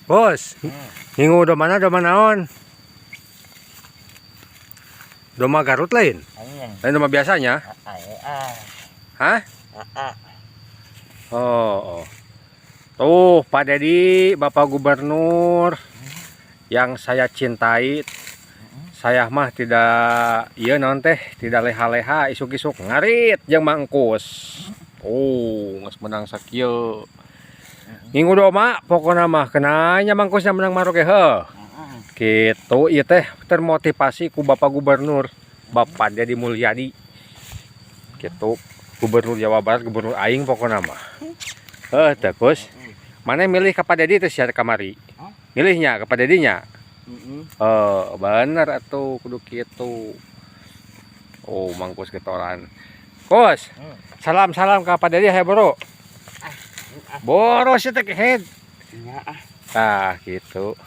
Bos, ngingu domba, domba naon? Domba Garut lain? Lain domba biasanya? Hah? Oh. Tuh, Pak Dedi, Bapak Gubernur yang saya cintai. Saya mah tidak, iya naon teh, tidak leha-leha, isuk-isuk ngarit jeung Mang Kus. Oh, geus menang sakieu. Ngingu domba pokona mah kenanya Mang Kusnya menang maroke heuh. Gitu ieu teh termotivasi ku Bapak Gubernur, Bapak Dedi Mulyadi. Gitu. Gubernur Jawa Barat, Gubernur aing pokona mah. Heuh teh, Kus. Mana milih ka Pak Dedi teh sia kamari? Milihnya ke Pak Dedinya? Oh, bener atuh, kudu kitu. Oh, Mang Kus getoran. Kus, salam-salam ke Pak Dedi hayo, bro. Boro sih teh head. Nya ah. Nah, gitu.